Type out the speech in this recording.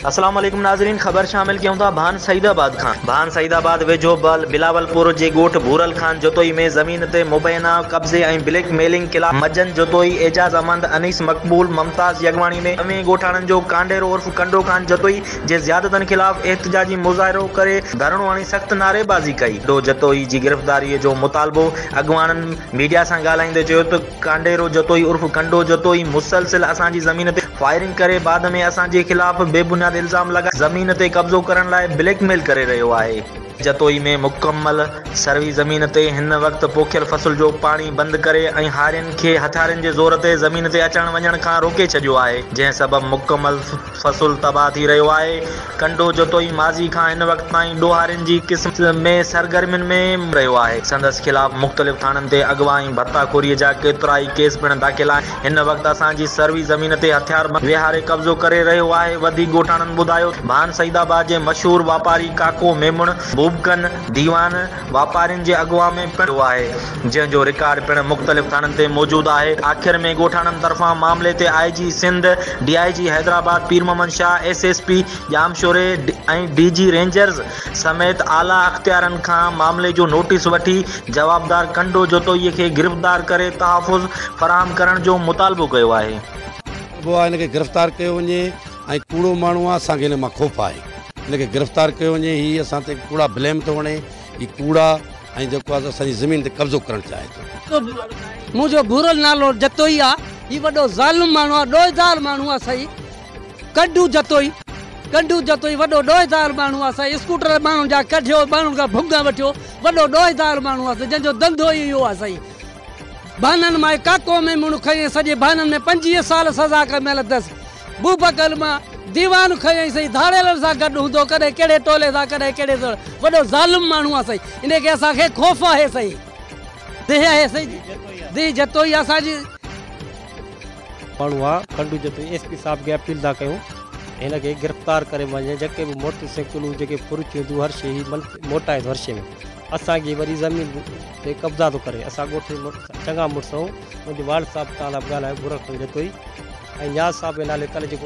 السلام عليڪم ناظرين خبر شامل ڪيون ٿا ڀان سعيد آباد کان ڀان سعيد آباد ويجهو بلاول پور جي ڳوٺ ڀورل خان جتوئي ۾ زمين تي مبينا قبضي ۽ بليڪ ميلنگ خلاف مجن جتوئي، اعجاز احمد، انيس مقبول، ممتاز يگواڻي ۾ اوين ڳوٺاڻن جو ڪانڊيرو عرف ڪنڊو خان جتوئي جي زيادتن خلاف احتجاجي مظاهرو ڪري ڌرڻو هڻي سخت نعريبازي ڪئي. ڪنڊو جتوئي جي گرفتاري جو مطالبو اڳواڻن ميڊيا سان ڳالهائيندي چيو ته ڪانڊيرو جتوئي عرف ڪنڊو جتوئي مسلسل اسان جي زمين تي فائرنگ ڪري بعد ۾ اسان جي خلاف بي بنياد الزام لڳائي زمين تي قبضو ڪرڻ لاء بليڪ ميل ڪري رهيو آهي. جتوئي ۾ مڪمل سروي زمين تي هن وقت پوکيل فصل جو پاڻي بند ڪري ۽ هارين کي هٿيارن جي زور تي زمين تي اچڻ وڃڻ کان روڪي ڇڏيو آهي جنهن سبب مڪمل فصل تباهه ٿي رهيو آهي. ڪنڊو جتوئي ماضي کان هن وقت تائين ڏوهارين جي قسم ۾ سرگرمين ۾ رهيو آهي. سندس خلاف مختلف ٿاڻن تي اغوا ۽ ڀتا خوري جا ڪيترائي ڪيس پڻ داخل آهن. هن وقت اسان جي سروي زمين تي هٿياربند ويهاري قبضو ڪري رهيو آهي. وڌيڪ ڳوٺاڻن ٻڌايو ته ڀان سعيد آباد جي مشهور واپاري ڪاڪو ميمڻ بوبڪن ديوان واپارين جي اغوا ۾ پڻ رهيو آهي جنهن جو رڪارڊ پڻ مختلف ٿاڻن تي موجود آهي. آخر ۾ ڳوٺاڻن طرفان معاملي تي I G Sindh, D I G Hyderabad Pir Muhammad Shah, S S P ڄامشوري ۽ ڊي جي رينجرز سميت اعليٰ اختيارن کان معاملي جو نوٽيس وٺي جوابدار ڪنڊو جتوئي کي گرفتار ڪري تحفظ فراهم ڪرڻ جو مطالبو ڪيو آهي. ڪبو آهي هن کي گرفتار ڪيو وڃي ۽ ڪوڙو ماڻهو آهي اسان کي هن مان خوف آهي هن کي گرفتار ڪيو وڃي هي اسان تي ڪوڙا بليم ٿو هڻي هي ڪوڙا ۽ جيڪو آهي اسان جي زمين تي قبضو ڪرڻ چاهي ٿو. منهنجو ڀورل نالو جتوئي آ هي وڏو ظالم ماڻهو آ ڏوهدار ماڻهو آ سائين ڪنڊو جتوئي ڪنڊو جتوئي وڏو ڏوهدار ماڻهو آ سائين اسڪوٽر ماڻهن جا ڪڍيو ماڻهن کان ڀنگا وٺيو وڏو ڏوهدار ماڻهو آ سائين جنهن جو ڌنڌو ئي اهو آ سائين ڀانن مان ڪاڪو ميمڻ کنئي سڄي ڀانن ۾ 25 سال سزا ڪميل اٿس بوبڪل مان ديوان کنيائين سائين ڌاڙيلن سان گڏ هوندو ڪڏهن ڪهڙي ٽولي سان ڪڏهن ڪهڙي سان وڏو ظالم ماڻهو آ سائين انهي کي اسان کي خوف آهي سائين ديهه آهي سائين ديهه جتوئي اسان جي. ماڻهو آ ڪنڊو جتوئي ايس پي صاحب کي اپيل ٿا ڪيون هن کي گرفتار ڪري وڃي جيڪي به موٽر سائيڪلون جيڪي ڦر ٿيون ٿيون هر شي هي موٽائي ٿو هر شي ۾ اسان کي وري زمين تي قبضا ٿو ڪري اسان ڳوٺ چڱا مڙس آهيون منهنجي والد صاحب تان لاء به ڳالهايو گرخ خان جتوئي ۽ نياز صاحب جي نالي ڪل جيڪو.